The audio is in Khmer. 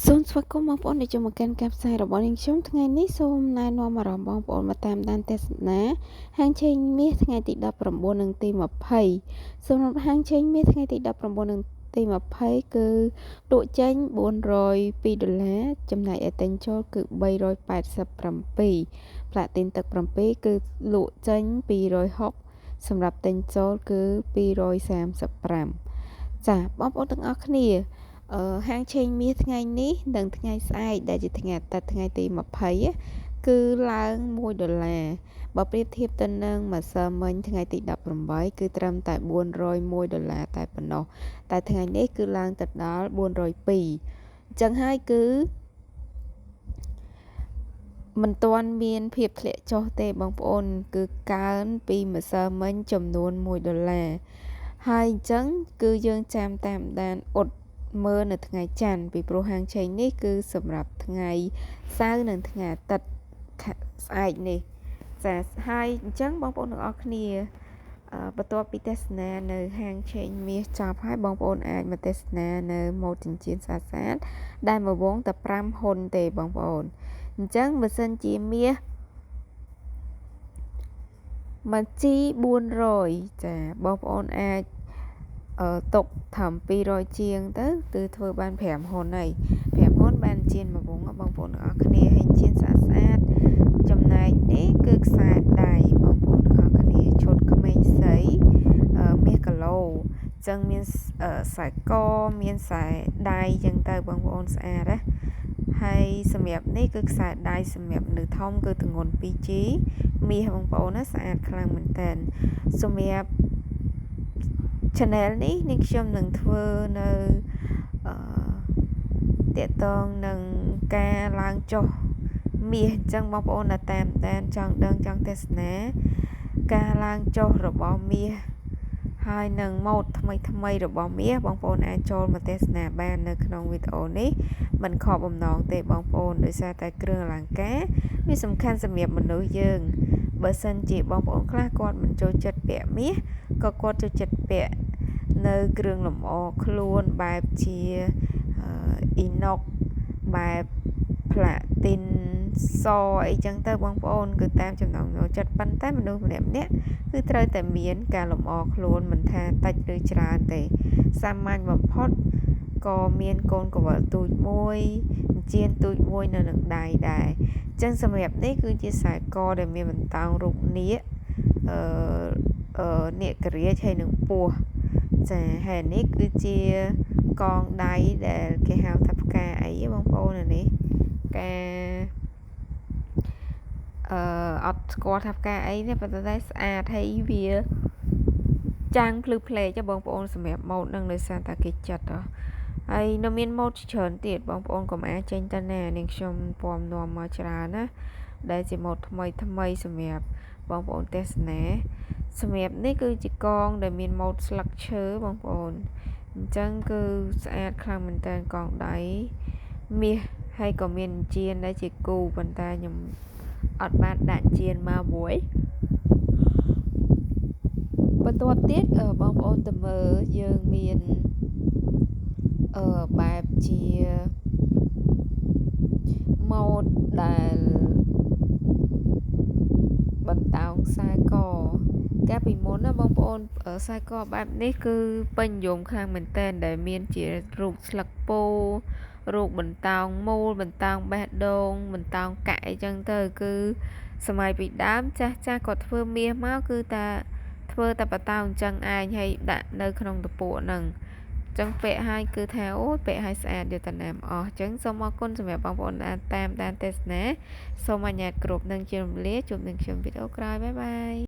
សូមស្វាគមន៍បងប្អូនដែលចូលមកកាន់ការផ្សាយរបស់នាងខ្ញុំថ្ងៃនេះសូមណែនាំអារម្មណ៍បងប្អូនមកតាមដានទស្សនាហាងឆេងមាសថ្ងៃទី19និងទី20សម្រាប់ហាងឆេងមាសថ្ងៃទី19និងទី20គឺលក់ចេញ402ដុល្លារចំណែកឯទិញចូលគឺ387ផ្លាទីនទឹក7គឺលក់ចេញ260សម្រាប់ទិញចូលគឺ235ចាបងប្អូនទាំងអស់គ្នាហាងឆេងមាសថ្ងៃនេះនិងថ្ងៃស្អែកដែលជាថ្ងៃអាទិត្យថ្ងៃទី20គឺឡើង1ដុល្លារបើប្រៀបធៀបទៅនឹងម្សិលមិញថ្ងៃទី18គឺត្រឹមតែ401ដុល្លារតែប៉ុណ្ណោះតែថ្ងៃនេះគឺឡើងទៅដល់402អញ្ចឹងហើយគឺមិនទាន់មានភាពធ្លាក់ចុះទេបងប្អូនគឺកើនពីម្សិលមិញចំនួន1ដុល្លារហើយអញ្ចឹងគឺយើងចាំតាមដានអត់មើលនៅថ្ងៃច័ន្ទពីព្រោះហាងឆេងនេះគឺសម្រាប់ថ្ងៃសៅរ៍និងថ្ងៃអាទិត្យស្អែកនេះចាហើយអញ្ចឹងបងប្អូនទាំងអស់គ្នាបន្ទាប់ពីទស្សនានៅហាងឆេងមាសចប់ហើយបងប្អូនអាចមកទស្សនានៅម៉ូដចិញ្ចៀនស្អាតៗដែលមួយវងតែ5ហ៊ុនទេបងប្អូនអញ្ចឹងបើសិនជាមាសមួយជី400ចាបងប្អូនអាចទុកធ្វើ200ជាងទៅគឺធ្វើបាន5ហ៊ុនហើយ5ហ៊ុនបានជៀនមួយវងបងប្អូនទាំងអស់គ្នាហើយជៀនស្អាតស្អាតចំណែកនេះគឺខ្សែដៃបងប្អូនទាំងអស់គ្នាឈុតក្មេងស្រីមាសគីឡូចឹងមានខ្សែកមានខ្សែដៃចឹងទៅបងប្អូនស្អាតណាហើយសម្រាប់នេះគឺខ្សែដៃសម្រាប់មនុស្សធំគឺទម្ងន់ 2G មាសបងប្អូនណាស្អាតខ្លាំងមែនតើសម្រាប់ channel នេះនាងខ្ញុំនឹងធ្វើនៅតាក់ទងនឹងការឡើងចុះមាសអញ្ចឹងបងប្អូនដែលតាមដានចង់ដឹងចង់ទស្សនាការឡើងចុះរបស់មាសហើយនឹងម៉ូដថ្មីថ្មីរបស់មាសបងប្អូនអាចចូលមកទស្សនាបាននៅក្នុងវីដេអូនេះមិនខកបំណងទេបងប្អូនដោយសារតែគ្រឿងអលង្ការវាសំខាន់សម្រាប់មនុស្សយើងបើសិនជាបងប្អូនខ្លះគាត់មិនចូលចិត្តពាក់មាសក៏គាត់ចូលចិត្តពាក់នៅគ្រឿងលម្អខ្លួនបែបជាអ៊ីណុកបែបផ្លាទីនសអីចឹងទៅបងប្អូនគឺតាមចំណង់ចំណូលចិត្តប៉ុន្តែមនុស្សម្នាក់ម្នាក់គឺត្រូវតែមានការលម្អខ្លួនមិនថាតិចឬច្រើនទេសាមញ្ញបំផុតក៏មានកូនកវលទូចមួយជៀនទូចមួយនៅនឹងដៃដែរអញ្ចឹងសម្រាប់នេះគឺជាខ្សែកដែលមានបន្តោងរូបនាគនាគរាជហើយនឹងពស់ចាហើយនេះគឺជាកងដៃដែលគេហៅថាផ្កាអីបងប្អូននេះផ្កាអត់ស្គាល់ថាផ្កាអីទេប៉ុន្តែស្អាតហើយវាចាំងភ្លឺភ្លែកបងប្អូនសម្រាប់ម៉ូដនឹងដោយសារតែគេចិត្តហើយនៅមានម៉ូដច្រើនទៀតបងប្អូនកុំអាចចេញទៅណានាងខ្ញុំពំនាំមកច្រើនណាដែលជាម៉ូដថ្មីថ្មីសម្រាប់បងប្អូនទស្សនាសម្រាប់នេះគឺជាកងដែលមានម៉ូដស្លឹកឈើបងប្អូនអញ្ចឹងគឺស្អាតខ្លាំងមែនតើកងដៃមាសហើយក៏មានជៀនដែលជាគូប៉ុន្តែខ្ញុំអត់បានដាក់ជៀនមកមួយបន្ទាប់ទៀតបងប្អូនទៅមើលយើងមានបែបជាម៉ូដដែលបន្តោងខ្សែកកាលពីមុនណាបងប្អូនខ្សែកបែបនេះគឺពេញនិយមខ្លាំងមែនទែនដែលមានជារូបស្លឹកពោរូបបន្តោងមូលបន្តោងបេះដូងបន្តោងកាក់អីចឹងទៅគឺសម័យពីដើមចាស់ចាស់គាត់ធ្វើមាសមកគឺតាធ្វើតែបន្តោងអញ្ចឹងឯងហើយដាក់នៅក្នុងតពួកហ្នឹងចឹងពាក់ហើយគឺថាអូយពាក់ហើយស្អាតយកតាណាមអស់ចឹងសូមអរគុណសម្រាប់បងប្អូនដែលតាមដានទស្សនាសូមអនុញ្ញាតគ្រប់នឹងជម្រាបលាជួបនឹងខ្ញុំវីដេអូក្រោយបាយបាយ។